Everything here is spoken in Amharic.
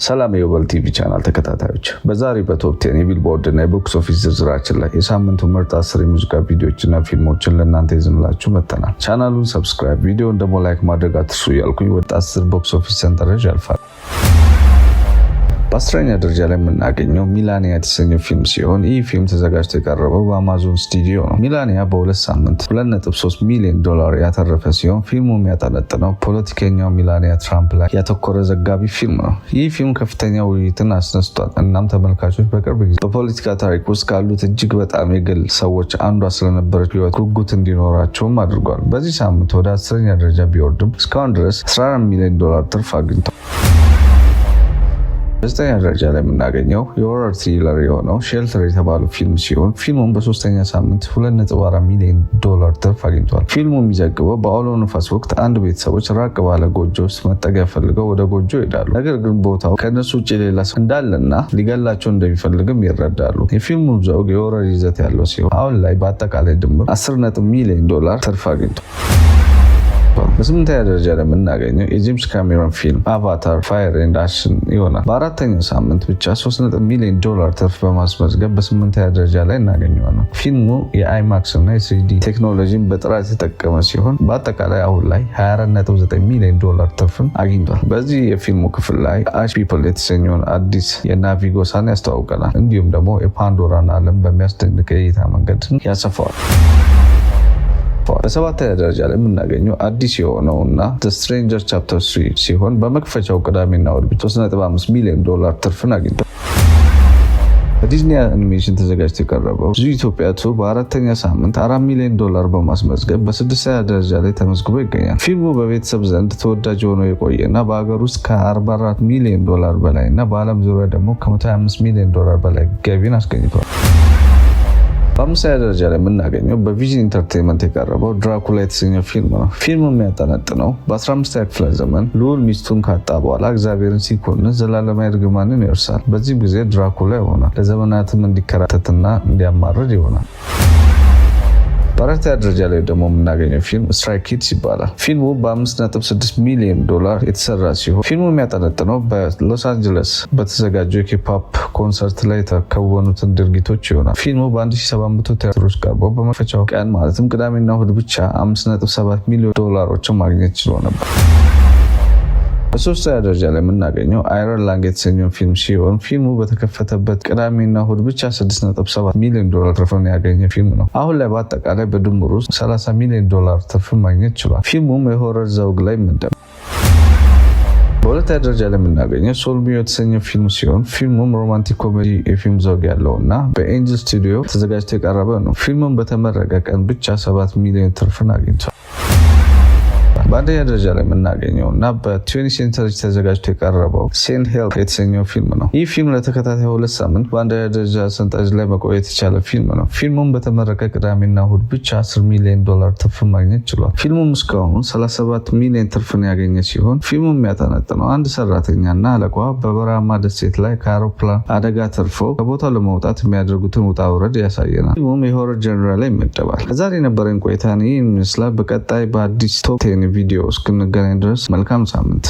ሰላም የወበል ቲቪ ቻናል ተከታታዮች፣ በዛሬ በ top 10 የቢልቦርድ እና የ box office ዝርዝራችን ላይ የሳምንቱ ምርጥ 10 የሙዚቃ ቪዲዮዎችና ፊልሞችን ለእናንተ ይዘንላችሁ መጥተናል። ቻናሉን subscribe፣ ቪዲዮን ደግሞ like ማድረግ አትርሱ እያልኩኝ ወደ 10 box office ሰንጠረዥ ያልፋል። በ10ኛ ደረጃ ላይ የምናገኘው ሚላኒያ የተሰኘው ፊልም ሲሆን ይህ ፊልም ተዘጋጅቶ የቀረበው በአማዞን ስቱዲዮ ነው። ሚላኒያ በ2 ሳምንት 2.3 ሚሊዮን ዶላር ያተረፈ ሲሆን ፊልሙ የሚያጠነጥነው ፖለቲከኛው ሚላኒያ ትራምፕ ላይ ያተኮረ ዘጋቢ ፊልም ነው። ይህ ፊልም ከፍተኛ ውይይትን አስነስቷል። እናም ተመልካቾች በቅርብ ጊዜ በፖለቲካ ታሪክ ውስጥ ካሉት እጅግ በጣም የግል ሰዎች አንዷ ስለነበረች ህይወት ጉጉት እንዲኖራቸውም አድርጓል። በዚህ ሳምንት ወደ 10ኛ ደረጃ ቢወርድም እስካሁን ድረስ 14 ሚሊዮን ዶላር ትርፍ አግኝቷል። በዘጠነኛ ደረጃ ላይ የምናገኘው የ horror thriller የሆነው Shelter የተባለው ፊልም ሲሆን ፊልሙም በሶስተኛ ሳምንት 2.4 ሚሊዮን ዶላር ትርፍ አግኝቷል። ፊልሙ የሚዘግበው በአውሎ ንፋስ ወቅት አንድ ቤተሰቦች ራቅ ባለ ጎጆ ውስጥ መጠጊያ ፈልገው ወደ ጎጆ ይሄዳሉ። ነገር ግን ቦታው ከእነሱ ውጭ ሌላ ሰው እንዳለና ሊገላቸው እንደሚፈልግም ይረዳሉ። የፊልሙ ዘውግ የ horror ይዘት ያለው ሲሆን አሁን ላይ በአጠቃላይ ድምር 10 ሚሊዮን ዶላር ትርፍ አግኝቷል። በስምንተኛ ደረጃ ላይ የምናገኘው የጄምስ ካሜሮን ፊልም Avatar Fire and Ash ን ይሆናል። በአራተኛው ሳምንት ብቻ 3 ሚሊዮን ዶላር ትርፍ በማስመዝገብ በስምንተኛ ደረጃ ላይ እናገኘዋለን። ፊልሙ የ IMAX እና የ 3D ቴክኖሎጂን በጥራት የተጠቀመ ሲሆን በአጠቃላይ አሁን ላይ 24.9 ሚሊዮን ዶላር ትርፍን አግኝቷል። በዚህ የፊልሙ ክፍል ላይ Ash People የተሰኘውን አዲስ የናቪ ጎሳን ያስተዋውቀናል። እንዲሁም ደግሞ የፓንዶራን ዓለም በሚያስደንቅ የእይታ መንገድ ያሰፋዋል። በሰባተኛ ደረጃ ላይ የምናገኘው አዲስ የሆነው እና Stranger Chapter 3 ሲሆን በመክፈቻው ቅዳሜና እሁድ 3.5 ሚሊዮን ዶላር ትርፍን አግኝቷል። በዲዝኒ አኒሜሽን ተዘጋጅቶ የቀረበው Zootopia 2 በአራተኛ ሳምንት 4 ሚሊዮን ዶላር በማስመዝገብ በስድስተኛ ደረጃ ላይ ተመዝግቦ ይገኛል። ፊልሙ በቤተሰብ ዘንድ ተወዳጅ ሆኖ የቆየ እና በሀገር ውስጥ ከ44 ሚሊዮን ዶላር በላይ እና በዓለም ዙሪያ ደግሞ ከ125 ሚሊዮን ዶላር በላይ ገቢን አስገኝቷል። በአምስተኛ ደረጃ ላይ የምናገኘው በ Vision Entertainment የቀረበው ድራኩላ የተሰኘው ፊልም ነው። ፊልሙ የሚያጠነጥነው በ15ኛ ክፍለ ዘመን ልዑል ሚስቱን ካጣ በኋላ እግዚአብሔርን ሲኮንን ዘላለማዊ እርግማንን ይወርሳል። በዚህም ጊዜ ድራኩላ ይሆናል። ለዘመናትም እንዲከራተትና እንዲያማርር ይሆናል። በአራተኛ ደረጃ ላይ ደግሞ የምናገኘው ፊልም Stray Kids ይባላል። ፊልሙ በ5.6 ሚሊዮን ዶላር የተሰራ ሲሆን ፊልሙ የሚያጠነጥነው በሎስ አንጀለስ በተዘጋጀው የ K-pop ኮንሰርት ላይ የተከወኑትን ድርጊቶች ይሆናል። ፊልሙ በ1700 ቲያትሮች ቀርቦ በመክፈቻው ቀን ማለትም ቅዳሜና እሁድ ብቻ 5.7 ሚሊዮን ዶላሮችን ማግኘት ችሎ ነበር። በሶስተኛ ደረጃ ላይ የምናገኘው Iron Lung የተሰኘው ፊልም ሲሆን ፊልሙ በተከፈተበት ቅዳሜና እሁድ ብቻ 6.7 ሚሊዮን ዶላር ትርፍን ያገኘ ፊልም ነው። አሁን ላይ በአጠቃላይ በድምሩ 30 ሚሊዮን ዶላር ትርፍን ማግኘት ችሏል። ፊልሙም የ horror ዘውግ ላይ ይመደባል። በሁለተኛ ደረጃ ላይ የምናገኘው Sole Mio የተሰኘ ፊልም ሲሆን ፊልሙም romantic comedy የፊልም ዘውግ ያለው እና በ Angel Studio ተዘጋጅቶ የቀረበ ነው። ፊልሙም በተመረቀ ቀን ብቻ 7 ሚሊዮን ትርፍን አግኝቷል። በአንደኛ ደረጃ ላይ የምናገኘው እና በ 20 Century ተዘጋጅቶ የቀረበው Send Help የተሰኘው ፊልም ነው። ይህ ፊልም ለተከታታይ 2 ሳምንት በአንደኛ ደረጃ ሰንጠረዥ ላይ መቆየት የቻለ ፊልም ነው። ፊልሙም በተመረቀ ቅዳሜና እሁድ ብቻ 10 ሚሊዮን ዶላር ትርፍ ማግኘት ችሏል። ፊልሙም እስካሁን 37 ሚሊዮን ትርፍን ያገኘ ሲሆን ፊልሙ የሚያጠነጥነው አንድ ሰራተኛና አለቋ በበረሃማ ደሴት ላይ ከአውሮፕላን አደጋ ተርፈው ከቦታው ለመውጣት የሚያደርጉትን ውጣ ውረድ ያሳየናል። ፊልሙም የ horror genre ላይ ይመደባል። ለዛሬ የነበረን ቆይታ ይህን ይመስላል። በቀጣይ በአዲስ top 10 ቪዲዮ እስክንገናኝ ድረስ መልካም ሳምንት።